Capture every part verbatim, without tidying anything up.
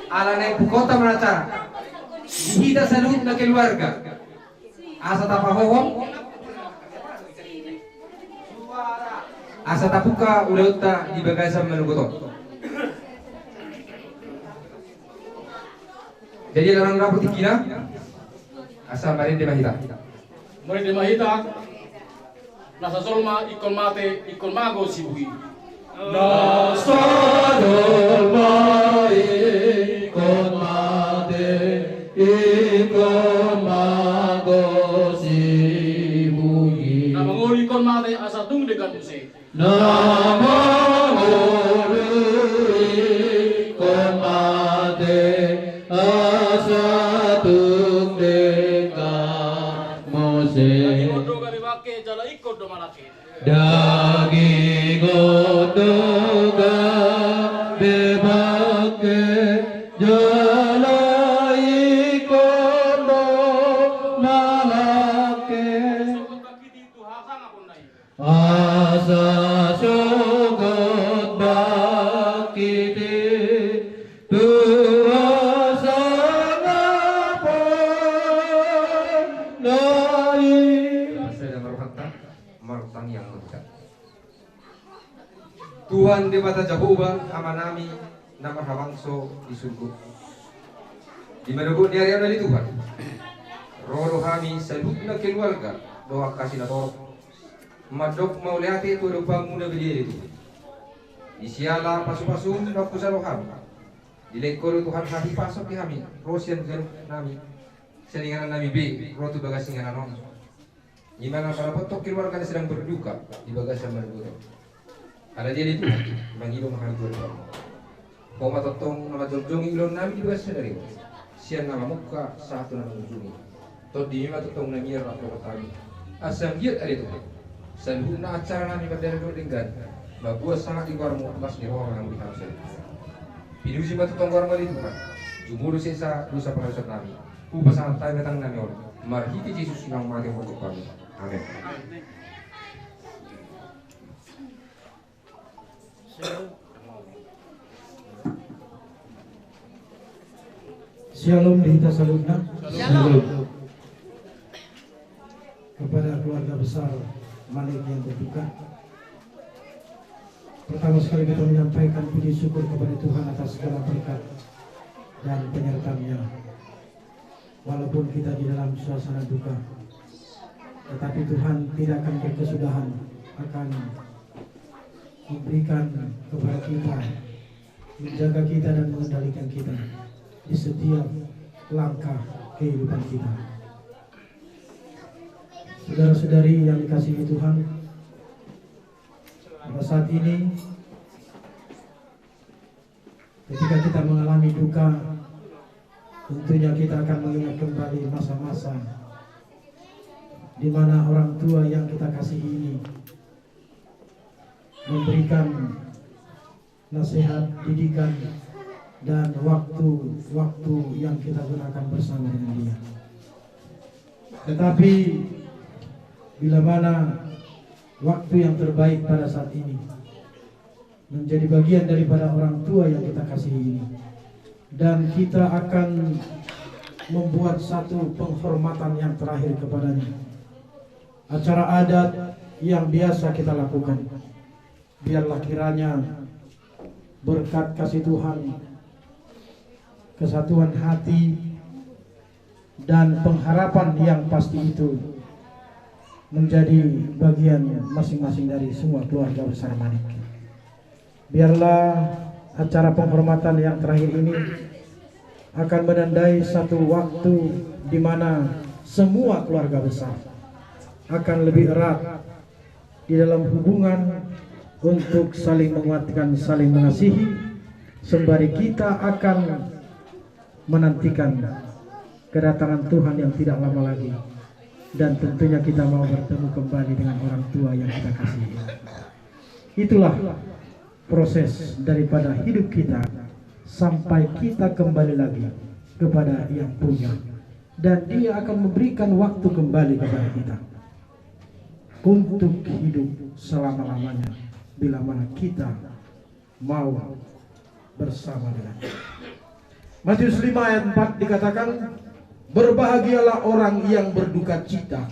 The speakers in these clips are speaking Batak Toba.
Ala naeng pukota ma acara di hita saluhutna keluarga, asa tapahohom, asa tabuka ulaonta di bagasan manogot on. Jadi ala naeng dapot tingkina, asa marende ma hita. Marende ma hita. Na sasol ma ingkon mate, ingkon mago si Buhi. Na sasol ma ingkon mate, ingkon mago si Buhi. Na mangolu ingkon mate asa tung denggan muse. Na mangolu ingkon mate asa tung denggan muse. Daging on do gabe bangke jala ingkon do malangke. Daging on do gabe bangke jala ingkon do malangke. Sogot bangkit i tu hasangaponna i. Asa sogot bangkit i tu hasangaponna i. Asa da maruhanta. Martangiang ma hita. Tuhan Debata Jahowa, Amanami na marhabangso di surgo, di manogot ni ari on ale Tuhan, ro do hami saluhutna keluarga dohot angka sinatorop mandok mauliate tu adopanmu na badia ale Tuhan. Di siala pasupasum na hupuji do hami, dilehon Ho do Tuhan hahipason di hami ro sian ganup nami, sian inganan nami be ro tu bagas inganan on. Ima na marapothon keluarga na sedang berduka di bagasan manogot on. Ala dia di Tuhan, mangido ma hami tu Tuhan. Ho ma tongtong na manjongjong i ulaon nami di bagasan sadari on, sian na mamungka sahat tu na mangujungi. Tondimi ma tongtong na miar rap dohot hami, asa anggiat ale Tuhan, saluhutna acara nami pardalanan dohot denggan mambuat sahat di goarmu, las ni roha ma hamu di hami saluhutna. Pinuji ma tongtong goarmu ale Tuhan. Jumolo sesa dosa pardosa nami. Hupasahat hami tangan nami on marhite Jesus na mate manggohi hami. Amen. Shalom di hita saluhutna. Shalom. Kepada keluarga besar Manik yang berduka, pertama sekali kita menyampaikan puji syukur kepada Tuhan atas segala berkat dan penyertaan-Nya. Walaupun kita di dalam suasana duka, tetapi Tuhan tidak akan berkesudahan akan memberikan kepada kita, menjaga kita dan mengendalikan kita di setiap langkah kehidupan kita. Saudara-saudari yang dikasihi Tuhan, pada saat ini, ketika kita mengalami duka, tentunya kita akan mengingat kembali masa-masa di mana orang tua yang kita kasihi ini memberikan nasihat, didikan, dan waktu-waktu yang kita gunakan bersama dengan dia. Tetapi, bila mana waktu yang terbaik pada saat ini menjadi bagian daripada orang tua yang kita kasihi ini, dan kita akan membuat satu penghormatan yang terakhir kepadanya. Acara adat yang biasa kita lakukan, biarlah kiranya berkat kasih Tuhan, kesatuan hati, dan pengharapan yang pasti itu menjadi bagian masing-masing dari semua keluarga besar Manik. Biarlah acara penghormatan yang terakhir ini akan menandai satu waktu di mana semua keluarga besar akan lebih erat di dalam hubungan untuk saling menguatkan, saling mengasihi, sembari kita akan menantikan kedatangan Tuhan yang tidak lama lagi. Dan tentunya kita mau bertemu kembali dengan orang tua yang kita kasihi. Itulah proses daripada hidup kita sampai kita kembali lagi kepada Yang Punya. Dan Dia akan memberikan waktu kembali kepada kita untuk hidup selama-lamanya bila mana kita mau bersama dengan Dia. Matius lima ayat empat dikatakan, "Berbahagialah orang yang berduka cita,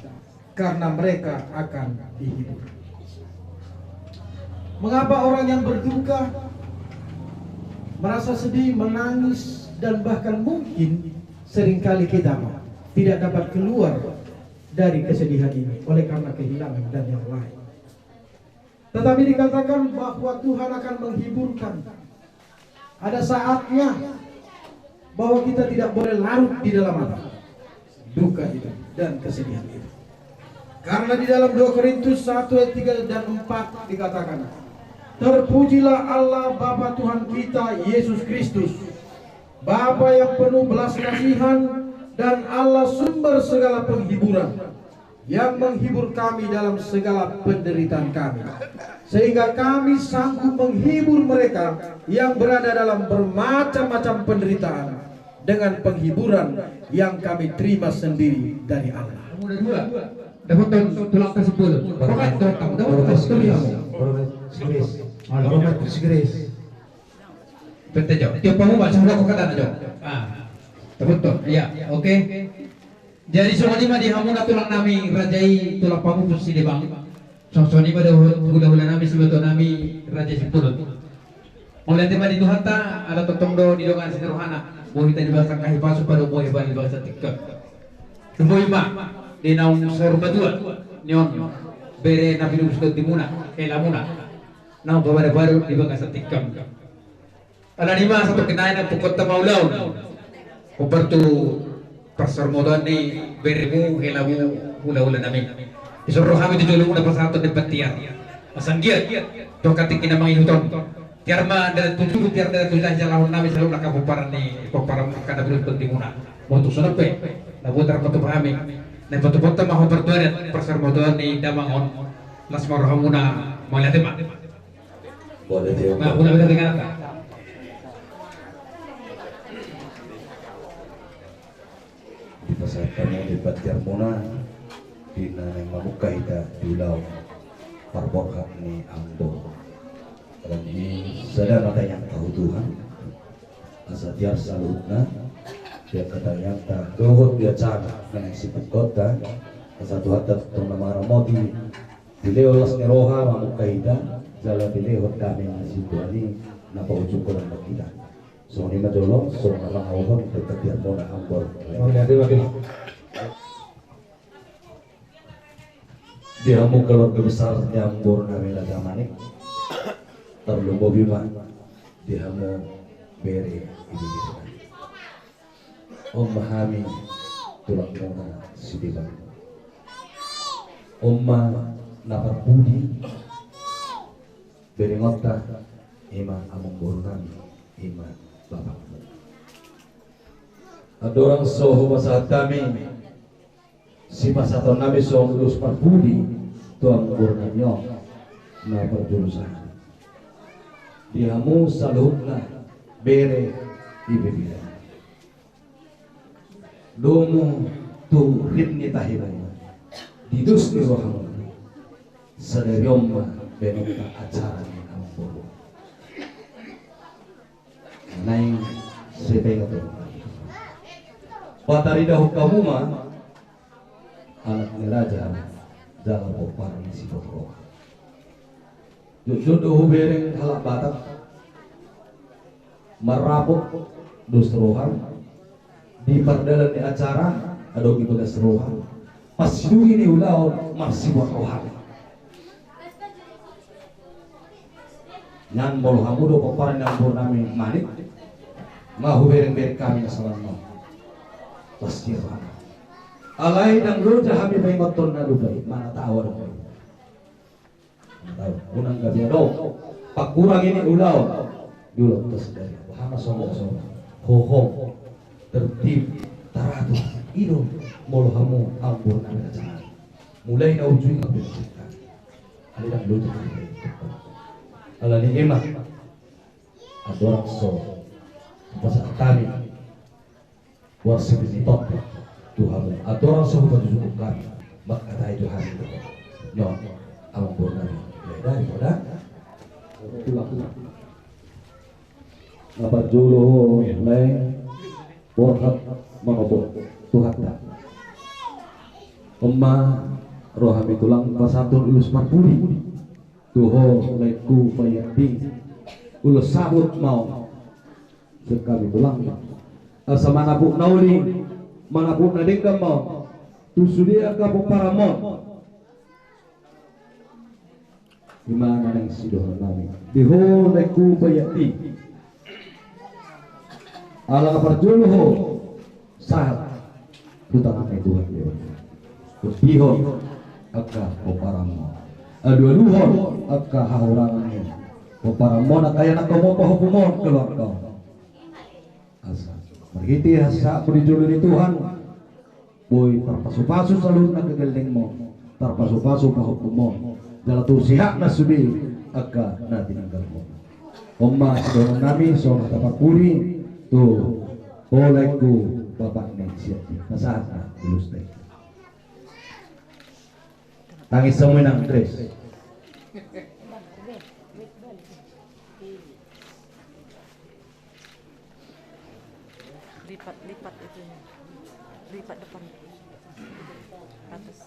karena mereka akan dihibur." Mengapa orang yang berduka, merasa sedih, menangis, dan bahkan mungkin seringkali kita tidak dapat keluar dari kesedihan ini oleh karena kehilangan dan yang lain? Tetapi dikatakan bahwa Tuhan akan menghiburkan. Ada saatnya bahwa kita tidak boleh larut di dalam apa? Duka itu dan kesedihan itu. Karena di dalam dua Korintus satu ayat tiga dan empat dikatakan, "Terpujilah Allah Bapa Tuhan kita Yesus Kristus, Bapa yang penuh belas kasihan dan Allah sumber segala penghiburan, yang menghibur kami dalam segala penderitaan kami, sehingga kami sanggup menghibur mereka yang berada dalam bermacam-macam penderitaan dengan penghiburan yang kami terima sendiri dari Allah." Udah dua. Dapothon tulang kasih bola. Pokoknya tulang, dapothon. Tulang. Pete jo. Tiop hamu ma, songon na hukatakan jo. Ah. Dapothon. Iya, oke. Jadi songon i ma di hamuna tulang nami raja i, tulang pamupus Sidebang. Songon i ma dohot hulahula nami, siboto nami raja i Sipulun. Mauliate ma di Tuhanta, ala tongtong do didongani sian rohana, boi hita di bagasan hahipason, padomu hita di bagasan tingki on. Boi ma di naung saur matua, nion bere na pinompar ni tondimu, helamuna, naung pabaru-baru di bagasan tingki on. Alani i ma satongkin nai nampuna ma ulaon. Hombar tu parsaurmatua ni beremu, helamu, hulahula nami. Dison ro hami tu jolomu na pasahathon ni Ompu Tiar. Asa anggiat tu angka tingki na mangihut on, tiar ma dalan tu julu, tiar dalan tu jahi, jala hon nami saluhutna angka pomparan ni, pomparan angka na pinompar ni tondimu. Molo tung songon on pe, na boi tarpatupa hami, na patupahon ma hombar tu adat parsaurmatua ni damang on. Las ma rohamuna, mauliate ma. Boleh dia. Nah, udah, udah dengar apa? Dipasahat hamu di patiarmuna, di na naeng mamungka hita di ulaon parborhat ni ambo. Alani i sada ma tangiangta tu Tuhan, asa tiar saluhutna, di angka tangiangta dohot di acara na naeng sipungkaonta, asa Tuhanta tongtong na mangaramoti. Dilehon las ni roha mamungka hita, jala dilehon dame ni si Tuhan i na paujungkon hita. Songon i ma jolo, songon na mangaohon tu patiarmuna ambo. Mauliate ma. Di hamu keluarga besar ni ambo nami Raja Manik, tarlumobi ma di hamu bere i di desa. On ma hami tulangmuna Sidebang. On ma na parpudi berengonta, i ma amangboru nami, i ma bapakmu. Andorang so hupasahat hami sipasahaton nami songon ulos parpudi tu amangboru nami on, na parjolo sahat di hamu saluhutna bere i Bebila. Domu tu rip ni tahimu, di dos ni rohamu, sadari on ma baenonta acara ni amangboru. Naeng sai paingot on. Pataridahon hamu ma anak ni raja jala pomparan ni siboto roha. Jotjot do hubereng halak Batak marrapot dos roha di pardalan ni acara, adong i bagas roha, pas sidungi ni ulaon marsiboan roha. Nian molo hamu do pomparan ni amangboru nami Manik, nga hubereng-bereng hami na salanna on. Pas dia roha. Alai ndang loja hami paingothon na lupa i, mana tahu ada. Tahu, unang gabe adong pangkurangi ni ulaon. Di ulaon tes dari hama somo-somo, hohom, tertib, taratur. I do molo hamu amangboru nami na sahat. Mulai na ujung na bercerita. Alai ndang loja hami paingothon. Alani i ma andorang so hupasahat hami warsip ni topi tu hamu, andorang so hupajujungkon hami mangkatai tu hami do. Nion amangboru nami. Dari poda. Tulang. Na parjolo, Leng. Borhat manopot Tuhanta. On ma ro hami tulang pasahathon ulos parpudi tu ho laengku Paianti. Ulos sabut ma on sian hami tulang, asa manapuk na uli, manapuk na denggan ma on tu sude angka pomparanmon. I ma na naeng sidohonon nami di ho laengku Paianti. Ala na parjolo ho sahat tu tangan ni Tuhan Debata. Undihon angka pomparanmon, alualuhon angka hahurangan ni pomparanmon, angka ianakhonmon, pahompumon, keluargaon. Asa marhite hasahatmu di jolo ni Tuhan, boi tarpasupasu saluhutna gellengmon, tarpasupasu pahompumon, jala tu sihatna sude angka na tinanggalhon. On ma sidohonon nami songon hata parpudi tu ho laengku bapak ni si Adi. Pasahat ma ulos tadi. Tangis hamu inang, Grace. Lipat, lipat itunya. Lipat depan. Atas.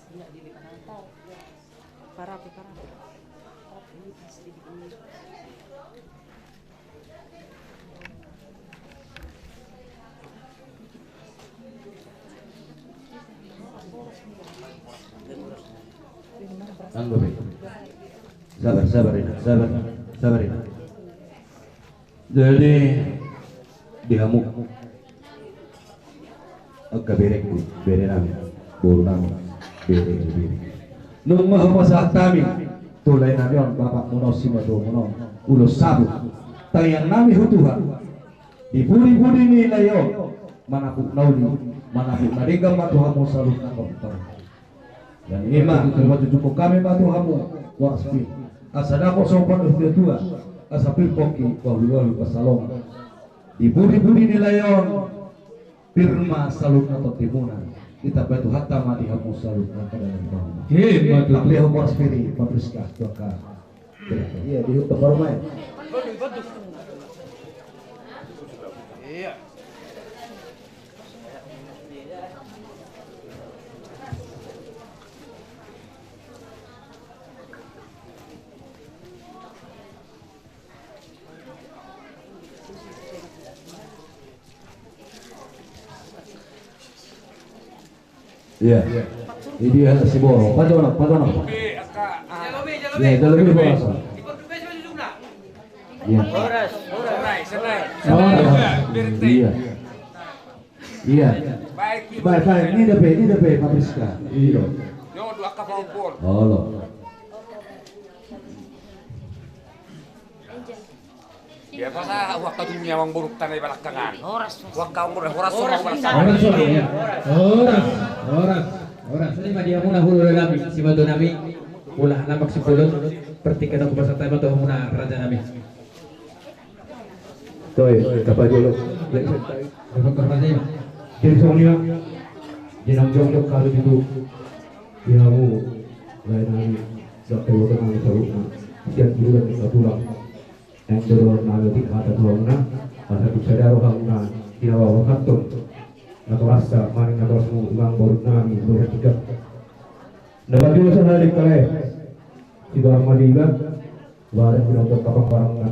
Parape, parape. Anggo be. Sabar, sabar, Ina. Sabar, sabar, Ina. Jadi, di hamu angka berengku, bere nami, boru nami, bere, bere. Nunga hupasahat hami tu lae nami on, bapakmuna on, simatuamuna on, ulos sabut. Tangiang nami tu Tuhan, di pudi-pudi ni lae on, manapuk na uli, manapuk na denggan ma tu hamu saluhutna. Ima, hupajujukhon hami ma tu hamu, Waspin, asa dapot sopan tu tua-tua, asa pir pongki, bahul-bahul pansalongan. Di pudi-pudi ni lae on, pir ma saluhutna tondimuna. Ditambai Tuhanta ma di hamu saluhutna, kada na di hamu. Ima tutu. Tapi ho Waspin, Patriska, tu angka. Iya, di huta Parumai. Iya. Iya. Ini dia si Boro. Pajonok, pajonok. Iya, jalo mi Boro. Iya. Horas, horas. Iya. Iya. Baik, baik. Ini dah pe, ini dah pe, Patriska. Iya. Olo. Biasa sa, huangka tu ni amang borunta na di balakang an. Horas, horas. Huangka, horas, horas, horas. Horas, horas, iya. Horas, horas, horas. Ima di hamuna hulahula nami, simatua nami, mula na maksimpulun, partingkian na hupasahat hami ma tu hamuna raja nami. Toe, tapajolo. Jadi songon i ma, di na jongjong hamu di tu, di hamu lae nami, dohot iboto nami saluhutna, sian joloan ni natulang. Naeng do dohonon nami otik hata tu hamuna, asa tung sada rohamuna, di na hupasahathon natorasta, manang natorasmu, amang boru nami, boru tiga. Na patoluhon sahali kale, si Barang Madiga, barang pinotong kapang barangna.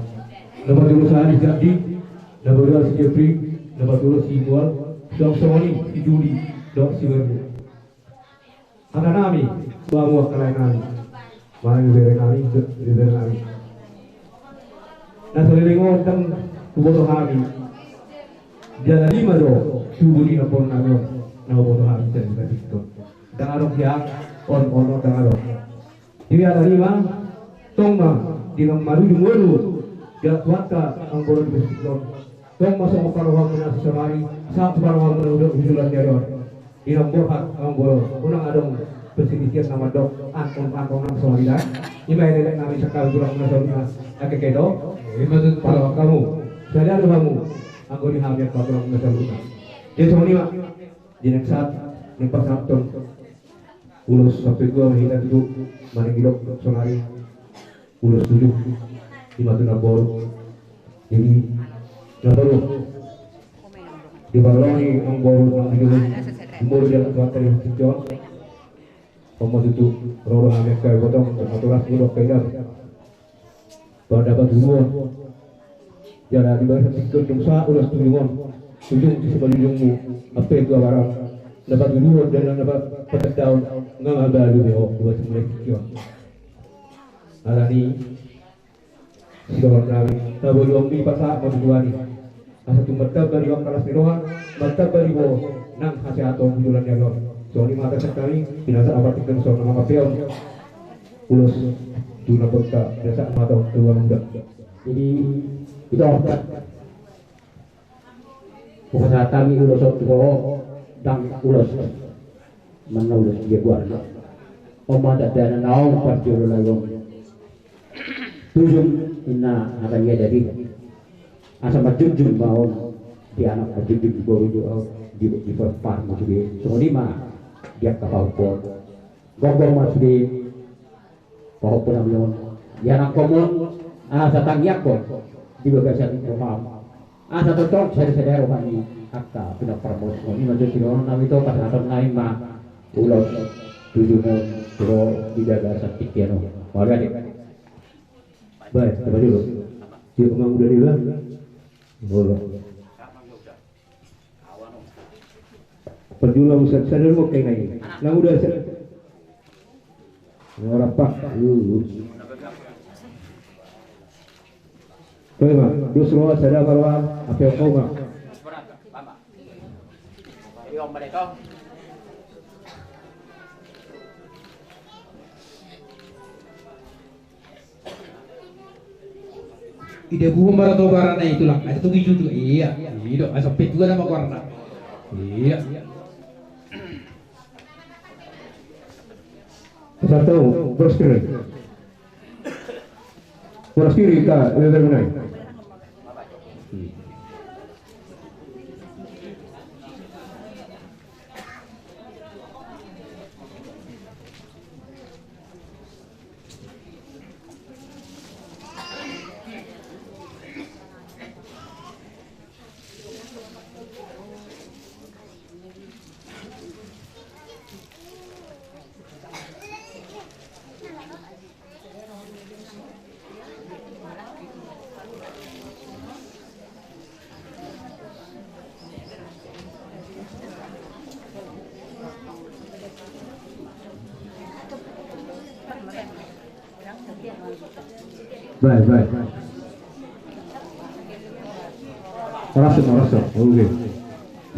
Na patoluhon sahali si Andi, na patoluhon si Jeffrey, na patoluhon si Mual, suang songon i si Juli, dohot si Werni. Hata nami, tu hamu angka lae nami. Manang ibebere nami, ibebere nami. Na saleleng on ndang huboto hami. Jala lima do tubu ni namboru nami on, na huboto hami sian i. Ndang adong hea on, on, on, ndang adong. Jadi ala ni i ma, tong ma, di na marujung ngolu, jala tu angka namboru di besi on. Tong ma songon parrohamuna sonari, sahat tu parrohamuna di joloan ni ari on. Di na borhat, amang boru, unang adong perselisihan na mandok, antong, antong nang sonari da. Ima elek nami sahali tu hamuna saluhutna, ake kedo. Ima tutu. Parroham hamu. Sada do hamu, anggo di hami angka tu hamuna saluhutna. Jadi songon i ma, di na sahat, di pasahathon. Ulos sampulu dua ma hita tutu, manang didok sonari. Ulos tujuh, ima tu namboru. Jadi, namboru. Di parroha ni amangboru nang di dulu, amangboru di atas batas di John. Pamasutu roro hami angka ibotong, pamaturas dulu angka inang. Padapat duluan. Jala di bagasan tingki on dung sahat ulos tu ujung on, ujung tu simalujungmu, ampe tu abarang. Dapat duluan dan dapat patandaon, nga mabalu be ho, dua sembilan tingki on. Alani. Sidohonon nami, taboan ni pasahat ma tujuan i. Asa tumundalhon di bagasan las ni roha, mantap bari bo nang hasehaton bulan ni on. Songon i ma hata sian hami, pinasahat ma tingki on songon na mangapehon. Ulos tu na potta, pinasahat ma tu anak muda. Jadi, itu apa? Hupasahat hami ulos on tu ho, ndang ulos. Manang ulos dia buat. Oma dada na naung parjolo lagu. Tujung inna hata ni adat i. Asa manjunjung ma on di anak, manjunjung di boru, di, di, di parpar ma sude. Songon i ma di angka pahompu on. Gogo ma sude. Pahompu nami on, ianakhon ma on, asa tangiangkon di bagasan roham. Asa tongtong sada-sada roha ni angka pinompar on. Songon i ma jo sidohonon nami, tu pasahaton nami ma ulos tujung on tu ho di bagasan tingki on. Mauliate. Baik, coba dulu. Siap, Mang, udah di bang. Boleh. Perjulang, sadar mau kayak gini. Nang udah sa-, orang pak. Kau mah, dus roa, sadar roa, apa yang kau mah? Ida buho marato barana i tulang, ada tu gijutu, iya, ido, asa petua nama kuarna. Iya. Satu, boros kiri. Boros kiri, ka, lebar menai. Baik, baik. Horas, horas, oke.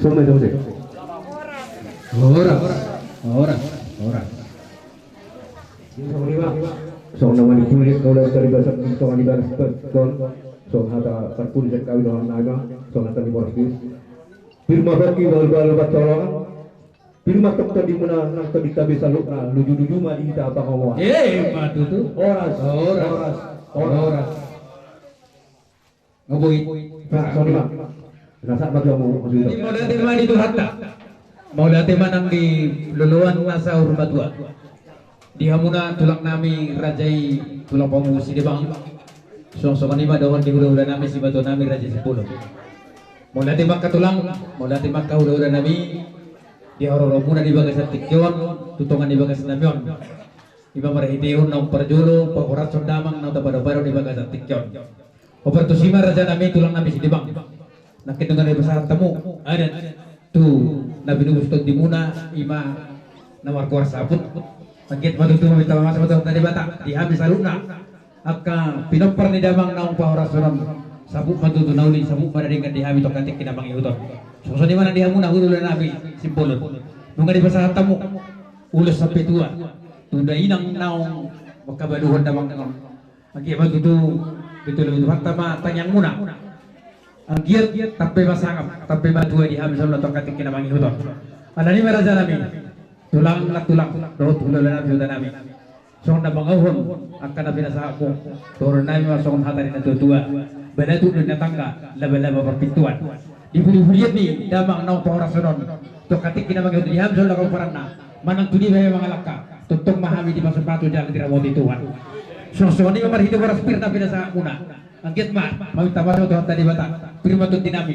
Songon i ma, songon i ma. Horas, horas, horas. Songon i ma. Songon na manipuli, kau lihat dari bahasa, songon i bahasa, songon hata parpudi sian kawin orang naga, songon hata ni boros kiri. Pir ma rocky, bahul-bahul pancolongan. Pir ma tongtong di muna nang tondinta be saluhutna, luju-luju ma di hita pangomoan. Eh, ima tutu. Horas. Horas. Horas. Horas. Nga boi. Nah, songon i ma. Rasa bagi kamu, maksudnya. Mauliate ma di Tuhanta. Mauliate ma nang di loloan na saur matua. Di hamuna tulang nami raja i, tulang pamungka Sidebang. Songon i ma dohonon ni hula-hula nami, simatua nami raja Simbolon. Mauliate ma angka tulang, mauliate ma angka hula-hula nami. Di haroromuna di bagasan tingki on, tu tonga ni bagas nami on. Ima marhitehon naung parjolo pahorashon damang naung tapado-pado di bagasan tingki on. Hombar tusi ma raja nami, tulang nami Sidebang. Nangkin nunga dipasahat hamu adat tu na pinupus tondimuna, ima na margoar saput. Anggiat ma tutu maminta mamasa ma tu Amanta Debata di hami saluhutna angka pinompar ni damang naung pahorashon on. Saput ma tutu na uli, saput ma na denggan di hami tu angka tingki na mangihut on. Songon i ma nang di hamuna hula-hula nami Simbolon. Nunga dipasahat hamu ulos sampe tua tu dainang naung mangkabaluhon damang on. Anggiat ma tutu, betul-betul hata ma tangiangmuna. Anggiat tampe ma sangap, tampe ma tua di hami saluhutna tu angka tingki na mangihut on. Alani i ma raja nami, tulang, tulang dohot hula-hula nami, huta nami. Songon na mangauhon angka na pinasahatmu, dohonon nami ma songon hata ni na tua-tua: Balatuk do na tangga, laba-laba parpintuan. Di pudi-pudian ni damang naung pahorashon on tu angka tingki na mangihut di hami saluhutna pomparanna, manang tu dipa pe mangalangka, tongtong ma hami dipasu-pasu jala diramoti Tuhan. Songon i ma marhite boras pir na pinasahatmuna. Anggiat ma maminta mamasa tu Amanta Debata, pir ma tondi nami,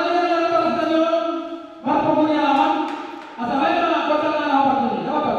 Alana na lalu pas na nion marpoguni alaman. Asa baen ma kuasa na na opat ni na opat.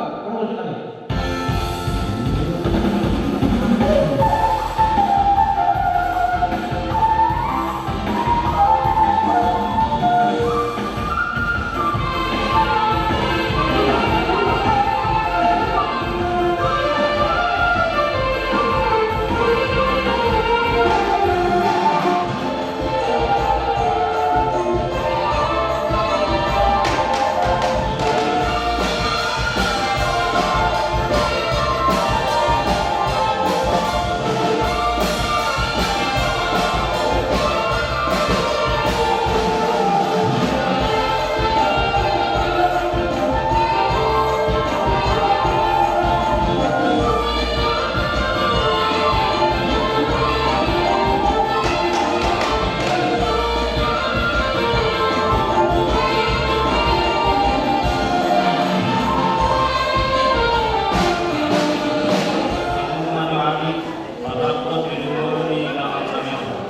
Pasahathon tu jumolo ni damang nami on.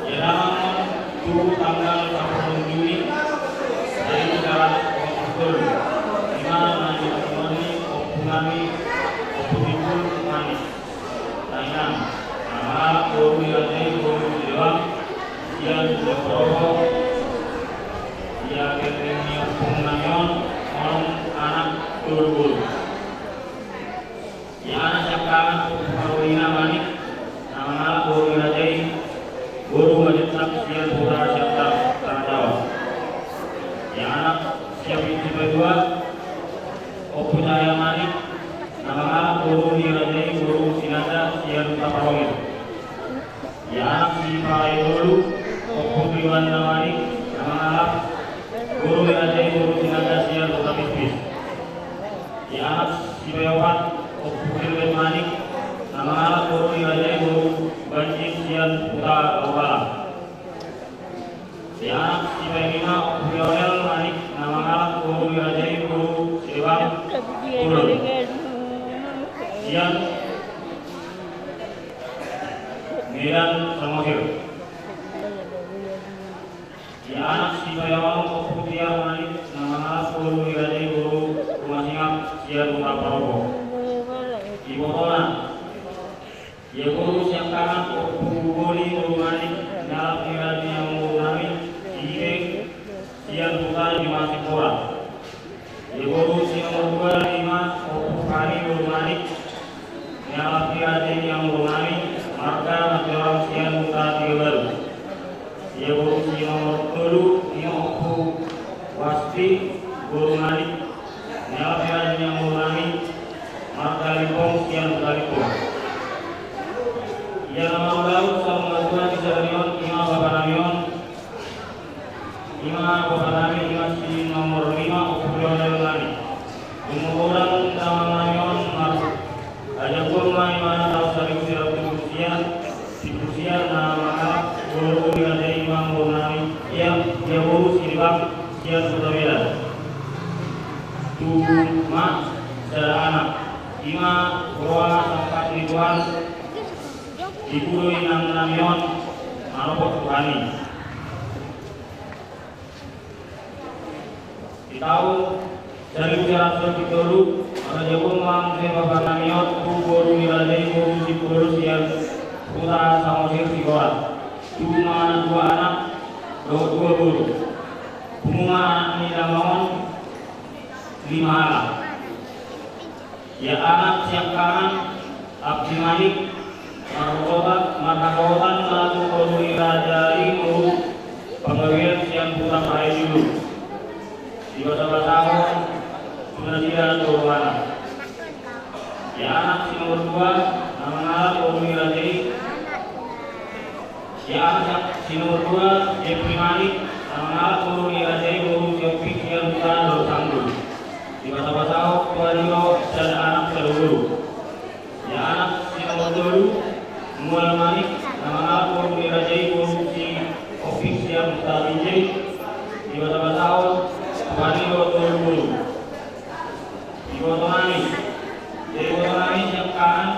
Ia damang on tu tanggal sampulu Juni, jadi saratus opat pulu tolu. Ima na nipasahat ni ompu nami, Ompu Timbul Manik. Tangiang, na mangalap boru ni raja i boru Sidewang, sian Ponorogo, ia gelleng ni ompu nami on, onom anak tolu boru. Ia anak siangkangan Ompu Karolina Manik, na mangalap boru ni raja i, boru Majuntak sian Huta Siantar, Tanah Jawa. Ia anak sian Binti Padua, Ompu Cahaya Manik, na mangalap boru ni raja i, boru Sinanda sian Huta Parongil. Ia anak siparai tolu, Ompu Triwan Manik, na mangalap boru ni raja i boru Sinanda sian Huta Pispis. Ia anak sipaopat, Ompu Gilbert Manik, na mangalap boru ni raja i boru Banjin sian Huta Lautala. Ia anak sipaima, Ompu Lionel Manik, na mangalap boru ni raja i boru Sidewang Tulun sian Medan Samosir. Ia anak sipaonom, Ompu Tiar Manik, na mangalap boru ni raja i boru Rumasingap sian Huta Parongil. Ibotona. Ia boru siangkangan, Ompu Boli boru Manik, na mangalap ni raja i boru nami, Ibe sian Huta Juma Sipora. Ia boru si nomor dua, ima Ompu Pani boru Manik, na mangalap ni raja i boru nami, marga Manjorang sian Huta Tigabaru. Ia boru si nomor tolu, ima Ompu Wasti boru Manik, na mangalap ni raja i boru nami, marga Limbong sian Huta Limbong. Ia na mangalap saur matua di sadari on, ima bapa nami on, ima bapa nami, ima si nomor lima, Ompu Lionel Manik. Umur urang damang nami on mar-, aja gol ma ima na taon saribu sia ratus pitu pulu sia, pitu pulu sia, na mangalap boru ni raja i ima boru nami, ia, ia boru Siribak sian Huta Medan. Tu ma sada anak, ima roha sampat ni Tuhan, Di pudi inang nami on manopot Tuhan i. Di taon saribu saratus tolu, marajaon ma muse bapa nami on tu boru ni raja i, boru Simbolon sian huta Samosir Siholan. Tu ma dua anak dohot dua boru. Pungu ma anak ni damang on lima halak. Ia anak siangkangan Abdi Manik, marhasohotan, marhasohotan ma tu boru ni raja i boru Panggabean sian huta Praijulu. Dibasabasahon tu nasida tolu anak. Ia anak si nomor dua, na mangalap boru ni raja i. Ia anak si nomor dua, Jepri Manik, na mangalap boru ni raja i boru Sihombing sian huta Dolok Sanggul. Dibasabasahon tu ari on sada anak sada boru. Ia anak si nomor tolu, Mual Manik, na mangalap boru ni raja i boru Sihombing sian huta Binjai. Dibasabasahon tu ari on tolu boru. Iboto nami, iboto nami siangkangan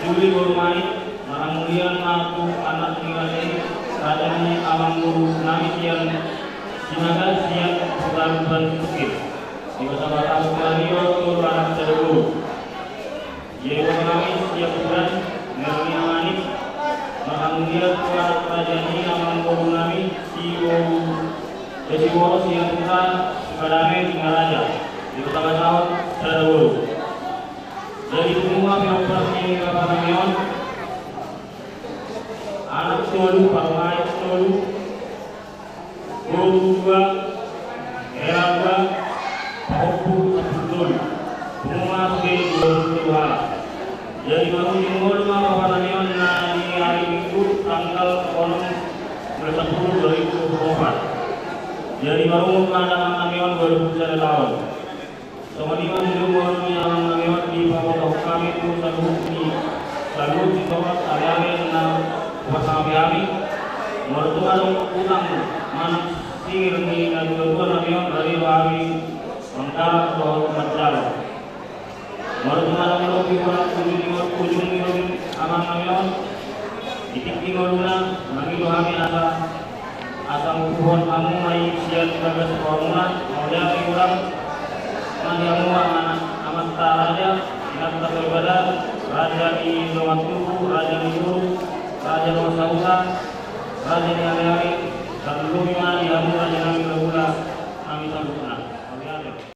Juli boru Manik, marhamulian ma tu anak ni raja i, raja ni amangboru nami sian Sinaga sian huta Lumban Sukir. Dibasabasahon tu ari on tolu anak sada boru. Ia iboto nami siampudan, Merlina Manik, marhamulian tu anak raja ni amangboru nami, si boru, eh, si boru sian huta Sukadame Singaraja. Dibasabasahon sada boru. Jadi pungu ma pinompar ni bapa nami on. Anak tolu, parumaen tolu, boru dua, hela dua, pahompu sampulu tolu. Pungu ma sude dua pulu tolu halak. Jadi marujung ngolu ma bapa nami on na di ari Minggu tanggal onom bulan sampulu dua ribu dua pulu opat. Jadi marumur ma damang nami on dua pulu sada taon. Songon i ma muse ngolu ni amang nami on dipabotohon hami tu saluhut ni, saluhut ni dongan, aleale na hupasangapi hami. Molo tung adong utang manang singir ni natuatua nami on, rade do hami manggarar dohot manjalo. Molo tung adong lobi hurang ujung ni, ujung ni lobi amang nami on, di tingki ngoluna, mangido hami asa, asa mupuhon hamu ma i sian bagas rohamuna, mauliate hurang ma di hamu amanta raja, inanta soripada, raja ni dongan tubu, raja ni boru, raja dongan sahuta, raja ni aleale, tarlumobi ma di hamu raja nami hulahula, nami saluhut.